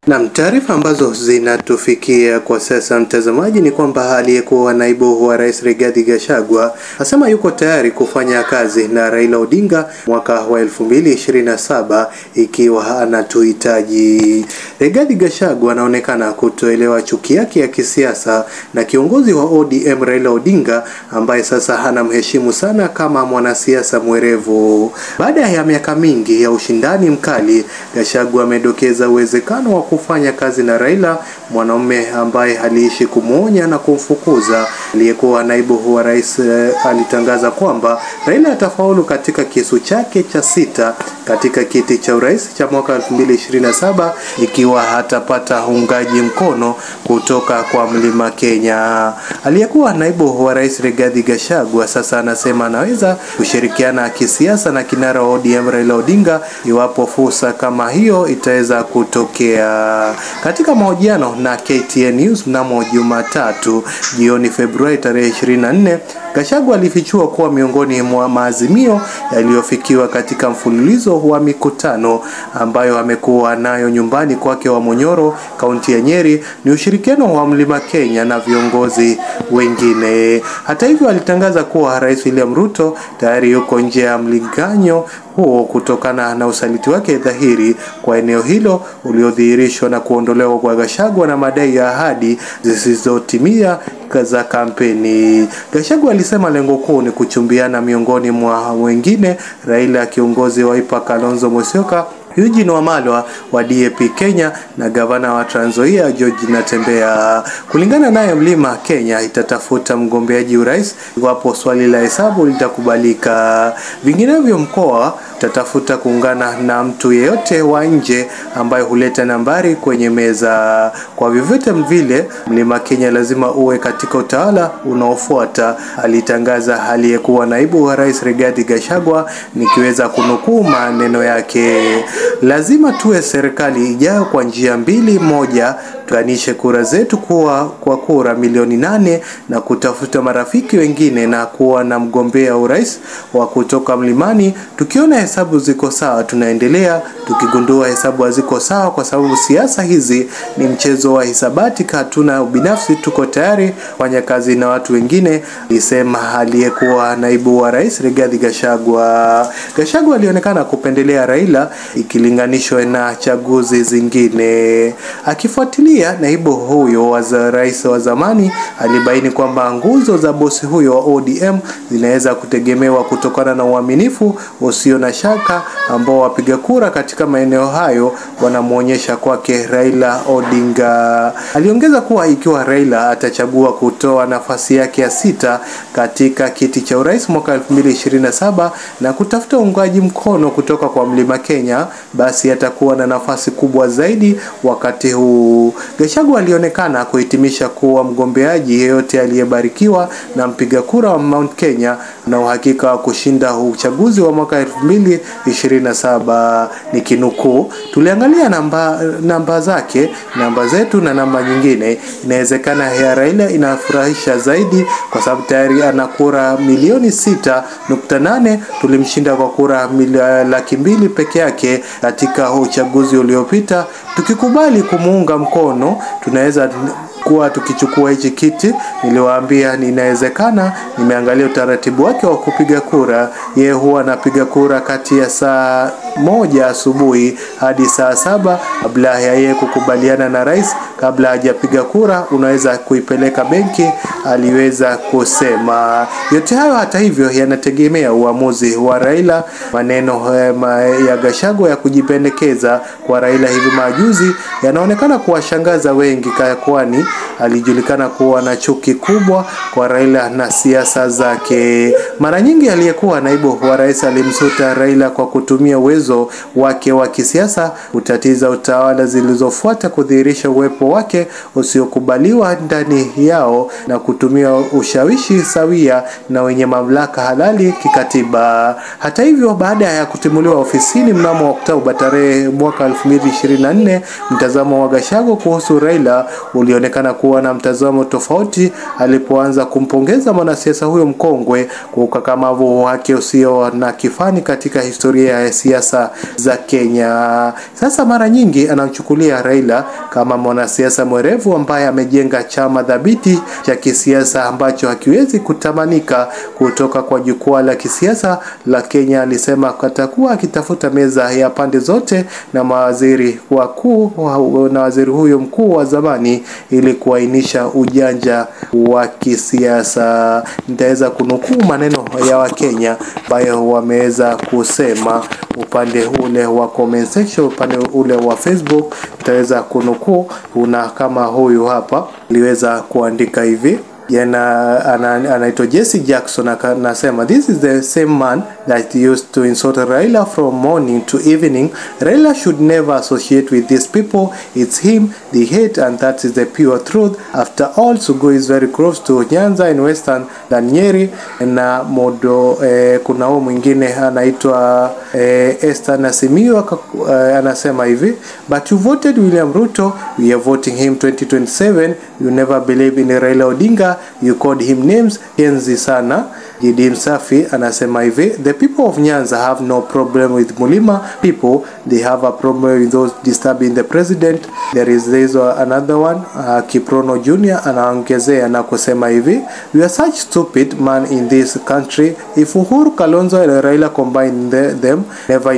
Na taarifa ambazo zinatufikia kwa sasa mtazamaji ni kwamba aliyekuwa naibu wa rais Rigathi Gachagua asema yuko tayari kufanya kazi na Raila Odinga mwaka wa 2027 ikiwa anatuhitaji. Rigathi Gachagua anaonekana kutoelewa chuki yake ya kisiasa na kiongozi wa ODM Raila Odinga ambaye sasa anamheshimu sana kama mwanasiasa mwerevu. Baada ya miaka mingi ya ushindani mkali, Gachagua amedokeza uwezekano wa kufanya kazi na Raila, mwanaume ambaye aliishi kumuonya na kumfukuza. Aliyekuwa naibu wa rais alitangaza kwamba Raila atafaulu katika kisu chake cha 6 katika kiti cha urais cha mwaka 2027 ikiwa hatapata uungaji mkono kutoka kwa Mlima Kenya. Aliyekuwa naibu wa rais Rigathi Gachagua sasa anasema anaweza kushirikiana kisiasa na kinara wa ODM Raila Odinga iwapo fursa kama hiyo itaweza kutokea. Katika mahojiano na KTN News mnamo Jumatatu jioni Februari tarehe 24, Gachagua alifichua kuwa miongoni mwa maazimio yaliyofikiwa katika mfululizo wa mikutano ambayo amekuwa nayo nyumbani kwake wa Munyoro, kaunti ya Nyeri, ni ushirikiano wa Mlima Kenya na viongozi wengine. Hata hivyo, alitangaza kuwa Rais William Ruto tayari yuko nje ya mlinganyo huo kutokana na usaliti wake dhahiri kwa eneo hilo uliodhihirishwa na kuondolewa kwa Gachagua na madai ya ahadi zisizotimia za kampeni. Gachagua alisema lengo kuu ni kuchumbiana miongoni mwa wengine Raila, kiongozi wa Wiper Kalonzo Musyoka, Eugene Wamalwa wa DAP Kenya na gavana wa Trans Nzoia George Natembeya. Kulingana naye, Mlima Kenya itatafuta mgombeaji urais iwapo swali la hesabu litakubalika. Vinginevyo mkoa utatafuta kuungana na mtu yeyote wa nje ambaye huleta nambari kwenye meza. Kwa vyovyote vile, Mlima Kenya lazima uwe katika utawala unaofuata, alitangaza aliyekuwa naibu wa rais Rigathi Gachagua, nikiweza kunukuu maneno yake. Lazima tuwe serikali ijayo kwa njia mbili: moja, tuanishe kura zetu kuwa kwa kura milioni 8 na kutafuta marafiki wengine na kuwa na mgombea urais wa kutoka mlimani. Tukiona hesabu ziko sawa tunaendelea, tukigundua hesabu haziko sawa, kwa sababu siasa hizi ni mchezo wa hisabati, hatuna ubinafsi, tuko tayari kufanya kazi na watu wengine, alisema aliyekuwa naibu wa rais Rigathi Gachagua. Gachagua alionekana kupendelea Raila ikilinganishwa na chaguzi zingine. Akifuatilia naibu huyo wa rais wa zamani alibaini kwamba nguzo za bosi huyo wa ODM zinaweza kutegemewa kutokana na uaminifu usio na shaka ambao wapiga kura katika maeneo hayo wanamuonyesha kwake Raila Odinga. Aliongeza kuwa ikiwa Raila atachagua kutoa nafasi yake ya 6 katika kiti cha urais mwaka 2027 na kutafuta uungaji mkono kutoka kwa Mlima Kenya, basi atakuwa na nafasi kubwa zaidi wakati huu. Gachagua alionekana kuhitimisha kuwa mgombeaji yeyote aliyebarikiwa na mpiga kura wa Mount Kenya na uhakika wa kushinda uchaguzi wa mwaka 2027. Nikinukuu, tuliangalia namba zake, namba zetu na namba nyingine. Inawezekana ya Raila inafurahisha zaidi kwa sababu tayari ana kura milioni 6.8. Tulimshinda kwa kura 200,000 peke yake katika uchaguzi uliopita. Tukikubali kumuunga mkono tunaweza kuwa tukichukua hichi kiti. Niliwaambia inawezekana. Nimeangalia utaratibu wake wa kupiga kura. Yeye huwa anapiga kura kati ya saa 1 asubuhi hadi saa 7 kabla ya yeye kukubaliana na rais. Kabla hajapiga kura unaweza kuipeleka benki, aliweza kusema. Yote hayo hata hivyo yanategemea uamuzi wa Raila. Maneno ya Gachagua ya kujipendekeza kwa Raila hivi majuzi yanaonekana kuwashangaza wengi, kwani alijulikana kuwa na chuki kubwa kwa Raila na siasa zake. Mara nyingi aliyekuwa naibu wa rais alimsuta Raila kwa kutumia uwezo wake wa kisiasa kutatiza utawala zilizofuata, kudhihirisha uwepo wake usiokubaliwa ndani yao na kutumia ushawishi sawia na wenye mamlaka halali kikatiba. Hata hivyo, baada ya kutimuliwa ofisini mnamo Oktoba tarehe mwaka 2024, mtazamo wa Gachagua kuhusu Raila ulionekana kuwa na mtazamo tofauti alipoanza kumpongeza mwanasiasa huyo mkongwe kwa ukakamavu wake usio na kifani katika historia ya siasa siasa za Kenya. Sasa mara nyingi anamchukulia Raila kama mwanasiasa mwerevu ambaye amejenga chama dhabiti cha kisiasa ambacho hakiwezi kutamanika kutoka kwa jukwaa la kisiasa la Kenya. Alisema atakuwa akitafuta meza ya pande zote na mawaziri wakuu na waziri huyo mkuu wa zamani ili kuainisha ujanja wa kisiasa. Nitaweza kunukuu maneno ya Wakenya ambayo wameweza kusema upande ule wa comment section, upande ule wa Facebook. Nitaweza kunukuu, kuna kama huyu hapa aliweza kuandika hivi. Anaitwa Jesse Jackson, anasema this is the same man that used to insult Raila from morning to evening. Raila should never associate with these people. It's him they hate, and that is the pure truth. After all, Sugu is very close to Nyanza in Western than Nyeri. Na modo kuna huyu mwingine anaitwa Esther Nasimiyu, anasema hivi, but you voted William Ruto, we are voting him 2027. You never believe in Raila Odinga, you called him names. Enzi sana. Jidi Msafi anasema hivi, the people of Nyanza have no problem with Mulima people, they have a problem with those disturbing the president. There is this another one, Kiprono Jr. anaongezea na kusema hivi, we are such stupid man in this country. If Uhuru, Kalonzo and Raila combine them, never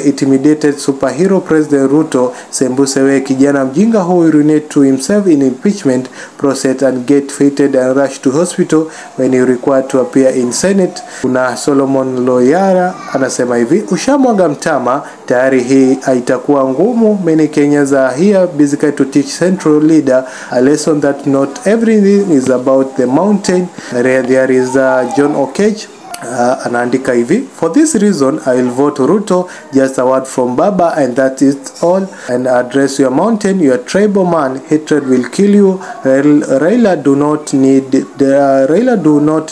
intimidated superhero President Ruto. Sembusewe kijana mjinga who urinate to himself in impeachment process and get fainted and rush to hospital when he required to appear in Senate. Kuna Solomon Loyara anasema hivi, ushamwaga mtama tayari, hii haitakuwa ngumu. Many Kenyans are here basically to teach central leader a lesson that not everything is about the mountain. There is John Okech. Anaandika hivi, for this reason I will vote Ruto, just a word from Baba and that is all, and address your mountain, your tribal man, hatred will kill you. Raila do not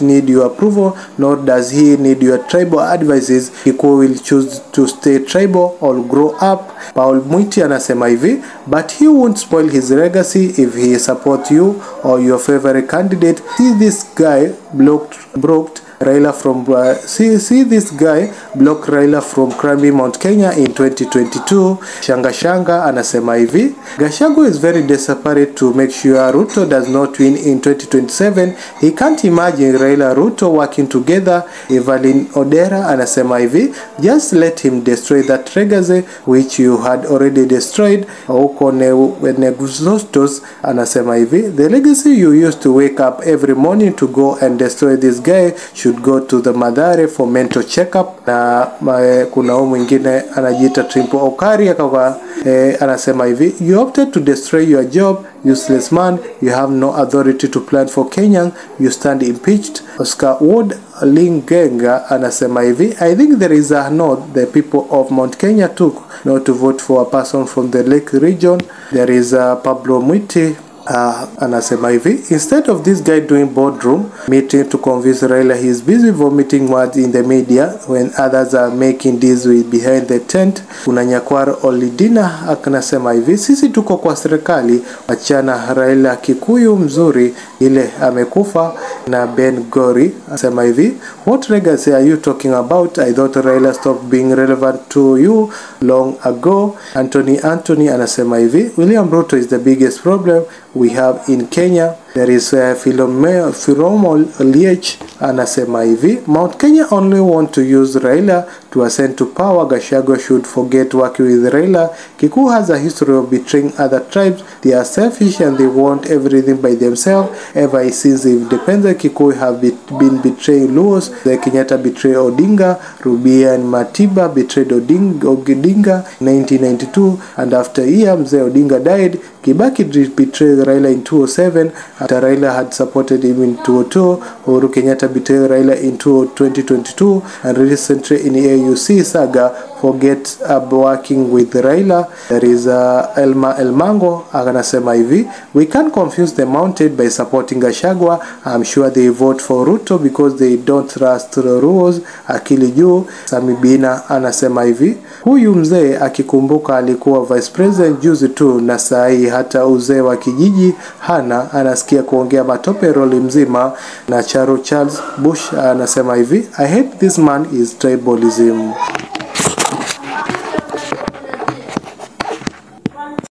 need your approval, nor does he need your tribal advices. Kikuyu will choose to stay tribal or grow up. Paul Mwiti anasema hivi, but he won't spoil his legacy if he support you or your favorite candidate. See this guy blocked Raila from see this guy block Raila from climbing Mount Kenya in 2022. Shanga Shanga anasema hivi, Gachagua is very desperate to make sure Ruto does not win in 2027. He can't imagine Raila Ruto working together. Evelyn Odera anasema hivi, just let him destroy that legacy which you had already destroyed. Huko Negustos anasema hivi, the legacy you used to wake up every morning to go and destroy this guy should go to the Mathare for mental checkup. Na kuna huyu mwingine anajiita Trimpo Okari akawa anasema hivi, you opted to destroy your job, useless man, you have no authority to plan for Kenyan, you stand impeached. Oscar Wood Lingenga anasema hivi, I think there is a note the people of Mount Kenya took not to vote for a person from the Lake region. There is Pablo Mwiti anasema hivi, instead of this guy doing boardroom meeting to convince Raila, he is busy vomiting words in the media when others are making deals with behind the tent. Kuna Nyakwar Olidina akanasema hivi, sisi tuko kwa serikali, wachana Raila Kikuyu mzuri ile amekufa. Na Ben Gori anasema hivi, what legacy are you talking about? I thought Raila stopped being relevant to you long ago. Anthony anasema hivi, William Ruto is the biggest problem we have in Kenya. There is Philomo Liech anasema hivi, Mount Kenya only want to use Raila to ascend to power. Gachagua should forget working with Raila. Kikuyu has a history of betraying other tribes. They are selfish and they want everything by themselves. Ever since independence, Kikuyu have been betraying Luos. The Kenyatta betrayed Odinga. Rubia and Matiba betrayed Odinga in 1992, and after year Mzee Odinga died. Kibaki betrayed Raila in 2007 after Raila had supported him in 2002. Uhuru Kenyatta betrayed Raila in 2022, and recently in AUC saga, forget working with Raila. There is Elma Elmango anasema hivi, we can confuse the mounted by supporting Gachagua. I'm sure they vote for Ruto because they don't trust the rules. Akili juu. Sami Bina anasema hivi, huyu mzee akikumbuka alikuwa vice president juzi tu na saa hii hata uzee wa kijiji hana, anasikia kuongea matope roli mzima. Na Charo Charles Bush anasema hivi, I hate this man is tribalism.